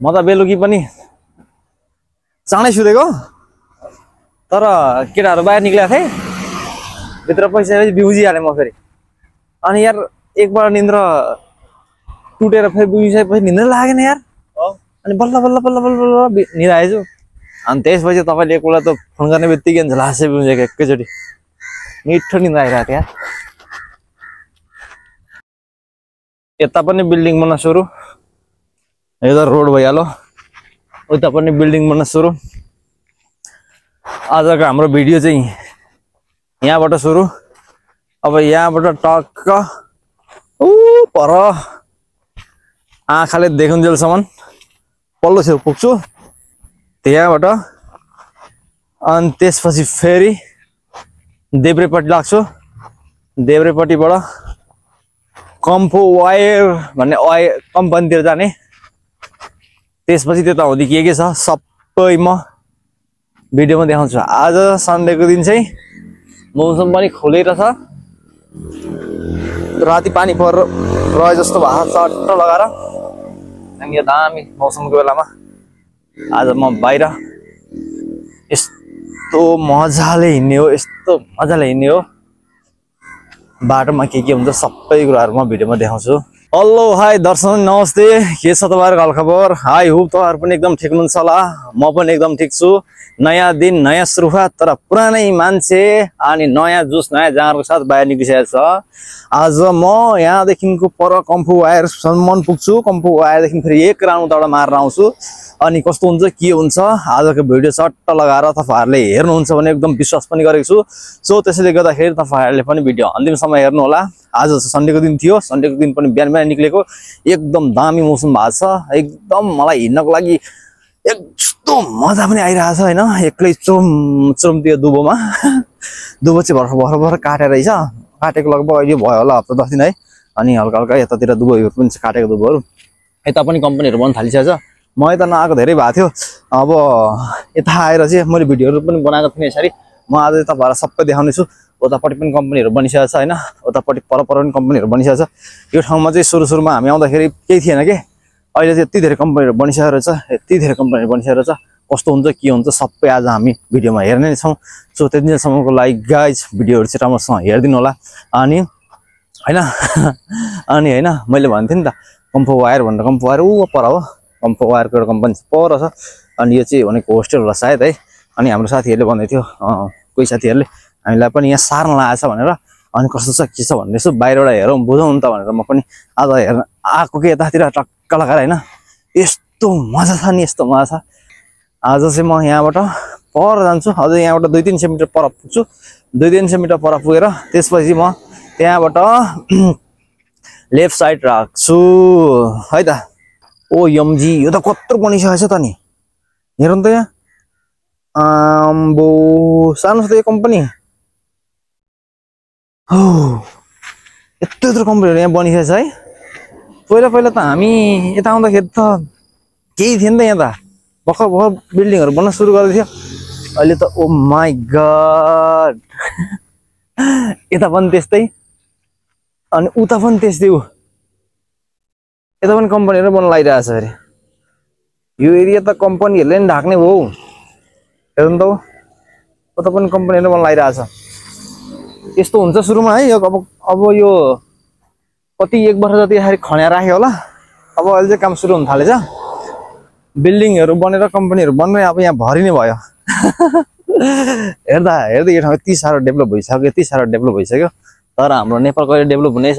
म त बेलुकी पनि चाँडै सुतेको तर केटाहरु बाहिर निक्लेको थिए भित्र पैसा बिउजिहाले म फेरि अनि यार एकबार निन्द्रा टुटेर फेरि बिउजिसकेपछि निन्द्रा लागेन यार अनि बल्ल बल्ल बल्ल बल्ल निद आएछु अनि त्यसपछि तपाईले एकपल्ट त फोन गर्ने बित्तिकै झलासे बिउजेको एकैचोटी मिठो निन्द्रा आइरहेको थियो यार यता पनि बिल्डिङ बन्न सुरु यो त रोड भइहाल्यो उता पनि बिल्डिङ बन्न सुरु आजको हाम्रो भिडियो चाहिँ यहाँबाट सुरु अब यहाँबाट टक्क पर आँखाले देखुन्जेलसम्म पल्लो छेउ पुग्छु त्यहाँबाट अनि त्यसपछि फेरि देब्रेपट्टि लाग्छु देब्रेपट्टिबाट कम्फो वायर भन्ने वायर कम्पनीतिर जाने त्यसपछि त्यता हुँदै के छ सबै म भिडियोमा देखाउँछु आज सन्डेको दिन चाहिँ मौसम पनि खुलेर छ राति पानी पर रहे जस्तो भएको चट्ट लगाएर अनि यो दामी मौसमको बेलामा आज म बाहिर यस्तो मजाले हिँड्ने हो यस्तो मजाले हिँड्ने हो बाटोमा के हुन्छ सबै कुराहरु म भिडियोमा देखाउँछु हेलो हाई दर्शक नमस्ते के छ तपाईहरुको हालखबर हाई होप तपाईहरु पनि एकदम ठिक हुनुहुन्छ होला म पनि एकदम ठिक छु नयाँ दिन नयाँ सुरुवात तर पुरानै मान्छे अनि नयाँ जुस नयाँ जाँगरको साथ बाहिर निक्लिसकेको छ आज म यहाँदेखिको पर कम्फो वायर सम्म पुग्छु कम्फो वायरदेखि फेरि एक राउन्ड उताबाट मारेर आउँछु अनि कस्तो हुन्छ के हुन्छ आजको भिडियो चट्ट लगाएर तपाईहरुले हेर्नुहुन्छ भने एकदम विश्वास पनि गरेको छु सो त्यसैले गर्दाखेरि तपाईहरुले पनि भिडियो अन्तिमसम्म हेर्नु होला आज सन्डेको दिन थियो सन्डेको दिन पनि बिहान बिहान निक्लेको एकदम दामी मौसम भएको छ एकदम मलाई हिँड्नको लागि यस्तो मजा पनि आइरहेको छ हैन एक्लै चुम त्यो दुबोमा दुबो चाहिँ भर्खर काटेर रहेछ काटेको लगभग अहिले भयो होला हप्ता 10 दिन है अनि हल्का हल्का यतातिर दुबोहरु पनि काटेको दुबोहरु यता पनि कम्पनीहरु बन्न थालिसकेछ म यता नआएको धेरै भएको थियो अब यता आएर चाहिँ मैले भिडियोहरु पनि बनाएको थिएँ यसरी म आज तपाईहरुलाई सबै देखाउने छु उतापट्टि पनि कम्पनीहरु बनिसकेको छ हैन उतापट्टि पर पनि कम्पनीहरु बनिसकेको छ यो ठाउँमा चाहिँ सुरुमा हामी आउँदाखेरि केही थिएन के अहिले चाहिँ यति धेरै कम्पनीहरु बनिसकेको रहेछ यति धेरै कम्पनीहरु बनिसकेको रहेछ कस्तो हुन्छ के हुन्छ सबै आज हामी भिडियोमा हेर्ने नै छौं सो त्यति दिनसम्मको लागि गाइज भिडियोहरु चाहिँ राम्रोसँग हेर्दिनु होला अनि हैन अनि हैन मैले भन्थे नि त कम्फो वायर भनेर कम्फो वायर उ पर हो कम्फो वायरको एउटा कम्पनी पर छ अनि यो चाहिँ भनेको होस्टेल होला सायद है अनि हाम्रो साथीहरुले भन्दै थियो कोही साथीहरुले हामीलाई पनि यहाँ सार्न लागेछ भनेर अनि कस्तो छ के छ भन्ने यसो बाहिरबाट हेरौँ बुझौँ नि त भनेर म पनि आज हेर्न आएको के यतातिर टक्क लगाएर हैन यस्तो मजा छ नि यस्तो मजा छ आज चाहिँ म यहाँबाट पर जान्छु अझ यहाँबाट 2-300 मिटर पर पुग्छु 2-300 मिटर पर पुगेर त्यसपछि म त्यहाँबाट लेफ्ट साइड राख्छु है त ओ यमजी यो त कत्रो बनिसकेछ त नि हेरौँ त यहाँ आम्बो सानो छ यो कम्पनी हो यत्रो कम्पनीहरु यहाँ बनिसकेछ है पहिला त हामी यता आउँदाखेरि त केही थिएन त यहाँ त भर्खर बिल्डिङहरु बन्न सुरु गर्दै थियो अहिले त ओ माय गॉड यता पनि त्यस्तै अनि उता पनि त्यस्तै हो यता पनि कम्पनीहरु बन्न लागिरहेछ अरे यो एरिया त कम्पनीहरुले नि ढाक्ने हो हेर्नु त उता पनि कम्पनीहरु बन्न लागिरहेछ यस्तो हुन्छ सुरुमा है अब यो कति एक वर्ष जति खन्या राख्यो होला अब अहिले चाहिँ काम सुरु हुन थालेछ बिल्डिङहरु बनेर कम्पनीहरु बन्ने अब यहाँ भरि नै भयो हेर्दा यो ठाउँ यति साह्रो डेभलप भइसक्यो तर हाम्रो नेपाल कहिले डेभलप हुने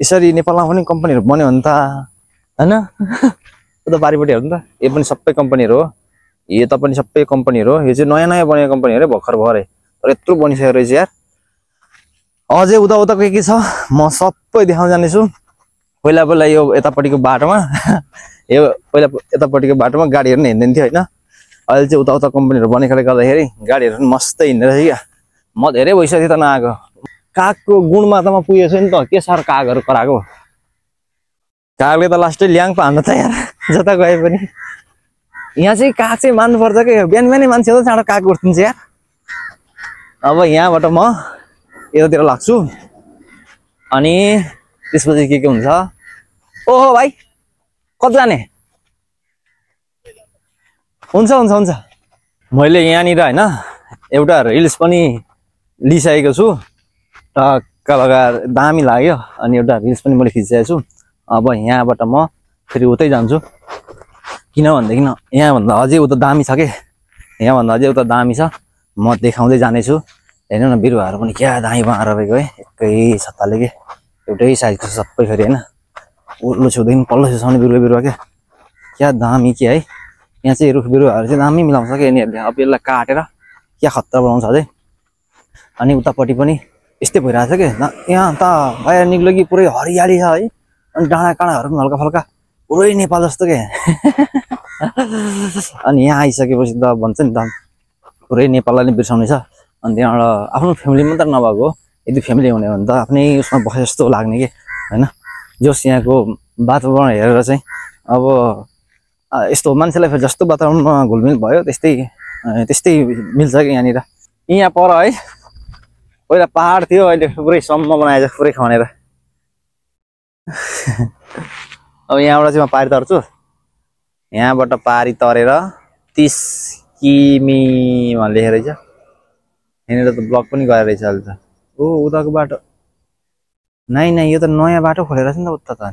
यसरी नेपालमा पनि कम्पनीहरु बन्यो भने त हैन उता बारीपट्टि हेर्नु त यो पनि सबै कम्पनीहरु हो यो त पनि सबै कम्पनीहरु हो यो चाहिँ नयाँ बनेको कम्पनीहरु भर्खर भरे तर यत्रो बनिसक्यो रहेछ यार अझै उता के छ म सबै देखाउन जाने छु पहिला यो यतापट्टिको बाटोमा यो पहिला यतापट्टिको बाटोमा गाडीहरु नि हिँड्दैन थियो हैन अहिले चाहिँ उता कम्पनीहरु बनेकोले गर्दाखेरि गाडीहरु पनि मस्तै हिँड्दै रहेछ क्या म धेरै भइसक्यो त नआएको कागको गुणमा त म पुगेछु नि त के साह्रो कागहरु कराएको कागले त लास्टै ल्याङ पो हान्न त यार जता गए पनि यहाँ चाहिँ काग चाहिँ मान्नु पर्छ के बिहान बिहानै मान्छे त चाँडो काग उठ्दिन्छ यार अब यहाँबाट म यतातिर लाग्छु अनि त्यसपछि के हुन्छ ओहो भाइ कति जाने हुन्छ हुन्छ हुन्छ मैले यहाँनिर हैन एउटा रिल्स पनि लिइसकेको छु टक्क लगाएर दामी लाग्यो अनि एउटा रिल्स पनि मैले खिचिसकेको छु अब यहाँबाट म फेरि उतै जान्छु किन भन्देखि यहाँभन्दा अझै उता दामी छ के यहाँभन्दा अझै उता दामी छ म देखाउँदै जानेछु हेर्नु न बिरुवाहरू पनि क्या दामी बनाएर रहेको है एकै छत्ताले के एउटै साइजको सबै फेरि हैन उल्लो छेउदेखि पल्लो छेउसम्म बिरुवा क्या दामी के है यहाँ चाहिँ रुख बिरुवाहरू चाहिँ दामी मिलाउँछ क्या यिनीहरूले अब यसलाई काटेर क्या खतरा बनाउँछ अझै अनि उतापट्टि पनि यस्तै भइरहेछ के यहाँ त बाहिर निक्ल्यो कि पुरै हरियाली छ है अनि डाँडा काँडाहरू पनि हल्का फल्का पुरै नेपाल जस्तो के अनि यहाँ आइसकेपछि त भन्छ नि त पुरै नेपाललाई नै बिर्साउने छ अनि त्यहाँबाट आफ्नो फ्यामिली मात्र नभएको यदि फ्यामिली हुने भने त आफ्नै उसमा बसे जस्तो लाग्ने के होइन जस यहाँको वातावरण हेरेर चाहिँ अब यस्तो मान्छेलाई फेरि जस्तो वातावरणमा घुलमिल भयो त्यस्तै मिल्छ कि यहाँनिर यहाँ पर है पहिला पहाड थियो अहिले पुरै सम्म बनाएछ पुरै खनेर अब यहाँबाट चाहिँ म पारी तर्छु यहाँबाट पारी तरेर 30 किमीमा लेखेर रहेछ यहाँनिर त ब्लक पनि गरेर रहेछ अहिले त ओ उताको बाटो नै यो त नयाँ बाटो खोलेर छ नि त उता त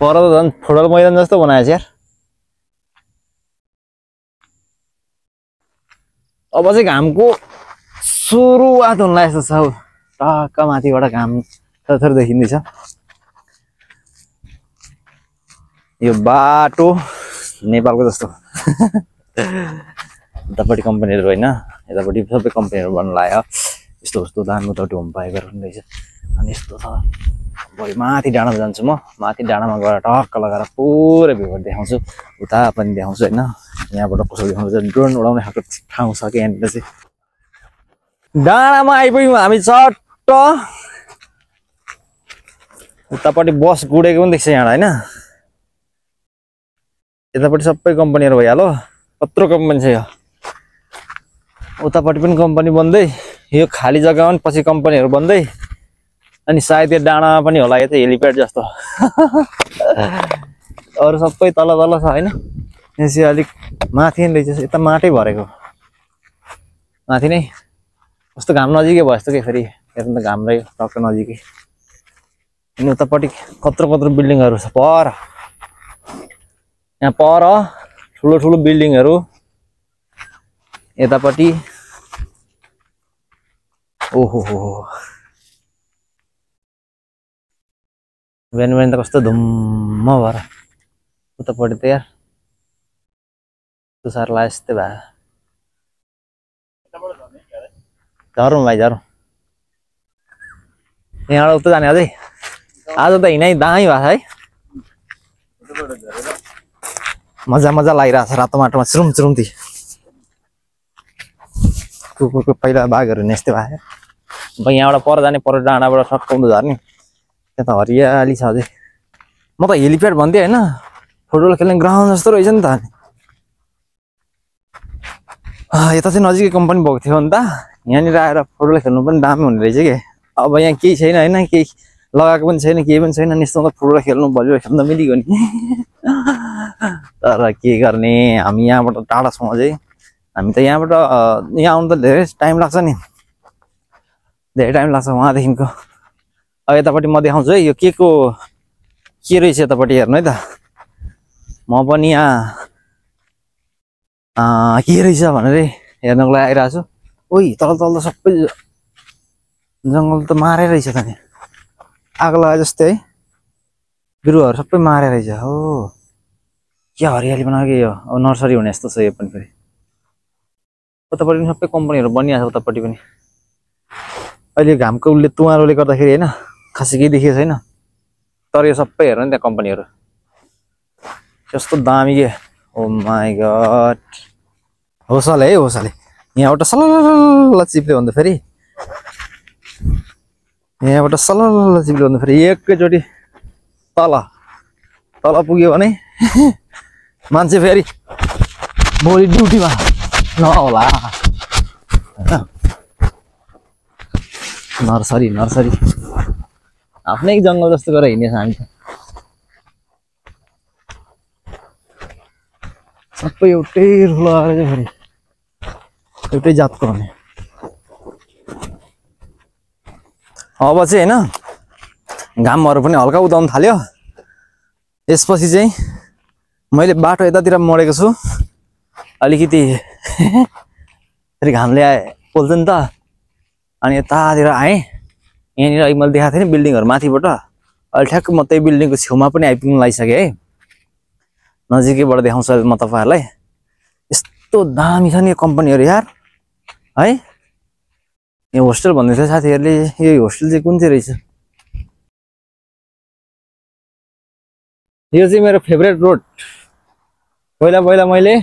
पर त झन् फुटबल मैदान जस्तो बनाएछ यार अब चाहिँ घामको सुरुवात हुन लागेको छ टक्क माथिबाट घाम थरथर देखिँदैछ यो बाटो नेपालको जस्तो यतापट्टि कम्पनीहरू होइन यतापट्टि सबै कम्पनीहरू बन्न लाग्यो यस्तो दामी उतापट्टि होम पाएको रहेछ अनि यस्तो छ भोलि माथि डाँडामा जान्छु म माथि डाँडामा गएर टक्क लगाएर पुरै भ्यूहरू देखाउँछु उता पनि देखाउँछु होइन यहाँबाट कसो देखाउँछ ड्रोन उडाउने खालको ठाउँ छ कि यहाँनिर चाहिँ डाँडामा आइपुग्यौँ हामी चट्ट उतापट्टि बस गुडेको पनि देख्छ यहाँ होइन यतापट्टि सबै कम्पनीहरू भइहाल्यो कत्रो कम्पनी छ यो उतापट्टि पनि कम्पनी बन्दै यो खाली जग्गामा पनि पछि कम्पनीहरू बन्दै अनि सायद यो डाँडामा पनि होला यो चाहिँ हेलिप्याड जस्तो अरू सबै तल छ होइन यहाँ चाहिँ अलिक माथि नै रहेछ यता माटै भरेको माथि नै कस्तो घाम नजिकै भयो जस्तो कि फेरि हेर्नु त घाम रह्यो टक्क नजिकै अनि उतापट्टि कत्रो बिल्डिङहरू छ पर यहाँ पर ठुलो बिल्डिङहरू यतापट्टि ओहो बिहान त कस्तो धुम्म भएर उतापट्टि त यार तुषार लाग्यो जस्तै भयो झरौँ भाइ झरौँ यहाँबाट उता जाने अझै आज त हिँडाइ दामी भएको छ है मजा लागिरहेको छ रातो माटोमा चुरुमती कुकुरको पहिला बाघहरू यस्तै भयो अब यहाँबाट पर जाने पर डाँडाबाट सक्क उँधो झर्ने त्यहाँ त हरियाली छ अझै म त हेलिप्याड भन्थेँ होइन फुटबल खेल्ने ग्राउन्ड जस्तो रहेछ नि त यता चाहिँ नजिकै कम्पनी भएको थियो नि त यहाँनिर आएर फुटबल खेल्नु पनि दामी हुने रहेछ कि अब यहाँ केही छैन होइन केही लगाएको पनि छैन केही पनि छैन यस्तोमा त फुटबल खेल्नु भलिबल खेल्नु त मिलिगयो नि तर के गर्ने हामी यहाँबाट टाढा छौँ अझै हामी त यहाँबाट यहाँ आउनु त धेरै टाइम लाग्छ नि धेरै टाइम लाग्छ वहाँदेखिको अब यतापट्टि म देखाउँछु है यो के रहेछ यतापट्टि हेर्नु है त म पनि यहाँ के रहेछ भनेर हेर्नको लागि आइरहेको छु ओइ तल त सबै जङ्गल त मारे रहेछ त नि आगो लगाए जस्तै है बिरुवाहरू सबै मारे रहेछ हो क्या हरियाली बनाएको यो अब नर्सरी हुने जस्तो छ यो पनि फेरि उतापट्टि पनि सबै कम्पनीहरू बनिरहेको छ उतापट्टि पनि अहिले घामको उसले तुवारोले गर्दाखेरि होइन खासै केही देखेको छैन तर यो सबै हेर्नु नि त्यहाँ कम्पनीहरू कस्तो दामी के ओ माई गड होसले यहाँबाट सलल्ल चिप्ल्यो भने त फेरि यहाँबाट सलल्ल चिप्ल्यो भने त फेरि एकैचोटि तल पुग्यो भने मान्छे फेरि भोलि ड्युटीमा नहोला नर्सरी आफ्नै जङ्गल जस्तो गरेर हिँडेछ हामी त सबै एउटै रुल लगाएर चाहिँ फेरि एउटै जातको हुने। अब चाहिँ होइन घामहरू पनि हल्का उदाउन थाल्यो। यसपछि चाहिँ मैले बाटो यतातिर मोडेको छु अलिकति फेरि घामले पोल्छ नि त। अनि यतातिर आएँ, यहाँनिर अघि मैले देखाएको थिएँ नि बिल्डिङहरू माथिबाट, अहिले ठ्याक्क म त्यही बिल्डिङको छेउमा पनि आइपुग्नु लागिसकेँ है। नजिकैबाट देखाउँछु म तपाईँहरूलाई। यस्तो दामी छ नि यो कम्पनीहरू यार है। यो होस्टेल भन्दै थियो साथीहरूले, यो होस्टेल चाहिँ कुन चाहिँ रहेछ? यो चाहिँ मेरो फेभरेट रोड। पहिला पहिला मैले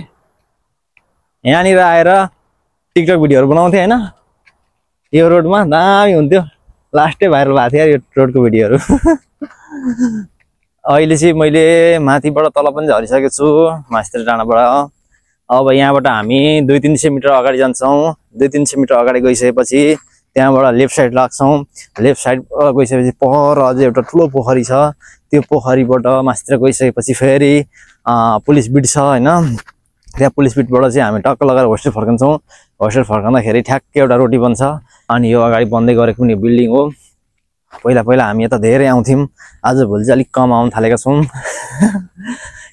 यहाँनिर आएर टिकटक भिडियोहरू बनाउँथेँ होइन, यो रोडमा दामी हुन्थ्यो। लास्टै भाइरल भएको थियो यो रोडको भिडियोहरू। अहिले चाहिँ मैले माथिबाट तल पनि झरिसकेको छु, मास्टर डाँडाबाट। अब यहाँबाट हामी 200-300 मिटर अगाडि जान्छौँ। 200-300 मिटर अगाडि गइसकेपछि त्यहाँबाट लेफ्ट साइड लाग्छौँ। लेफ्ट साइड गइसकेपछि पर अझै एउटा ठुलो पोखरी छ। त्यो पोखरीबाट मास्टर गइसकेपछि फेरि पुलिस बिट छ होइन। त्यहाँ पुलिस बिटबाट चाहिँ हामी टक्क लगाएर होस्टेल फर्कन्छौँ। होस्टेल फर्कँदाखेरि ठ्याक्कै एउटा रोटी बन्छ। अनि यो अगाडि बन्दै गरेको पनि बिल्डिङ हो। पहिला पहिला हामी यता धेरै आउँथ्यौँ, आजभोलि चाहिँ अलिक कम आउनु थालेका छौँ।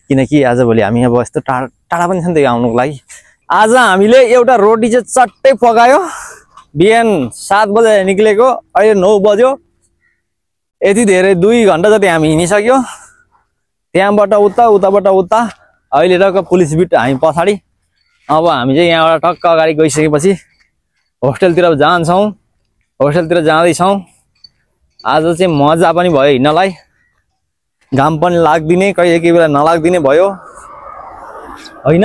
किनकि आजभोलि हामी अब यस्तो टाढा टाढा पनि छ नि त आउनुको लागि। आज हामीले एउटा रोटी चाहिँ चट्टै पकायो। बिहान 7 बजे निक्लेको, अहिले 9 बज्यो। यति धेरै 2 घन्टा जति हामी हिँडिसक्यो। त्यहाँबाट उता, उताबाट उता, अहिले टक्क पुलिस बिट हामी पछाडि। अब हामी चाहिँ यहाँबाट टक्क अगाडि गइसकेपछि होस्टेलतिर जान्छौँ। होस्टेलतिर जाँदैछौँ। आज चाहिँ मजा पनि भयो हिँड्नलाई, घाम पनि लाग्दिने, कहिले केही बेला नलाग्दिने भयो होइन।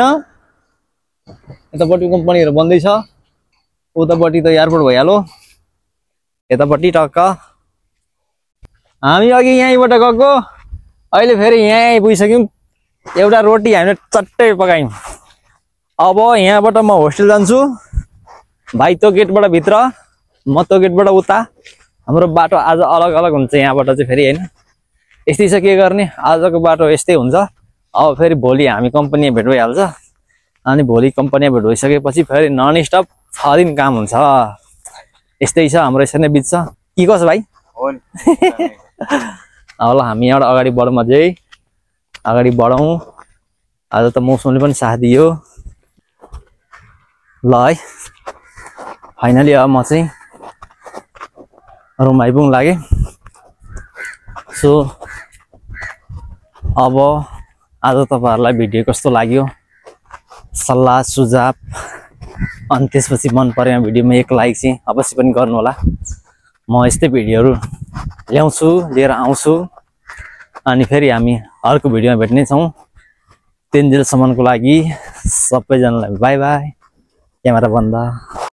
यतापट्टि कम्पनीहरू बन्दैछ, उतापट्टि त एयरपोर्ट भइहाल्यो। यतापट्टि टक्क हामी अघि यहीँबाट गएको, अहिले फेरि यहाँ आइपुगिसक्यौँ। एउटा रोटी हामीले चट्टै पकायौँ। अब यहाँबाट म होस्टेल जान्छु। भाइ त्यो गेटबाट भित्र, म त्यो गेटबाट उता। हाम्रो बाटो आज अलग अलग हुन्छ यहाँबाट चाहिँ फेरि होइन। यस्तै छ, के गर्ने, आजको बाटो यस्तै हुन्छ। अब फेरि भोलि हामी कम्पनी भेट भइहाल्छ। अनि भोलि कम्पनी भेट भइसकेपछि फेरि नन स्टप 6 दिन काम हुन्छ। यस्तै छ, हाम्रो यसरी नै बित्छ। के कसो भाइ? अब ल हामी यहाँबाट अगाडि बढौँ, अझै अगाडि बढौँ। आज त मौसमले पनि साथ दियो ल है। फाइनली अब म चाहिँ रुम आइपुग्नु लागेँ। सो अब आज तपाईँहरूलाई भिडियो कस्तो लाग्यो, सल्लाह सुझाव, अनि त्यसपछि मन परेमा भिडियोमा एक लाइक चाहिँ अवश्य पनि गर्नु होला। म यस्तै भिडियोहरू ल्याउँछु, लिएर आउँछु। अनि फेरि हामी अर्को भिडियोमा भेट्ने छौँ। त्यतिन्जेलसम्मको लागि सबैजनालाई बाई बाई। क्यामेरा बन्द।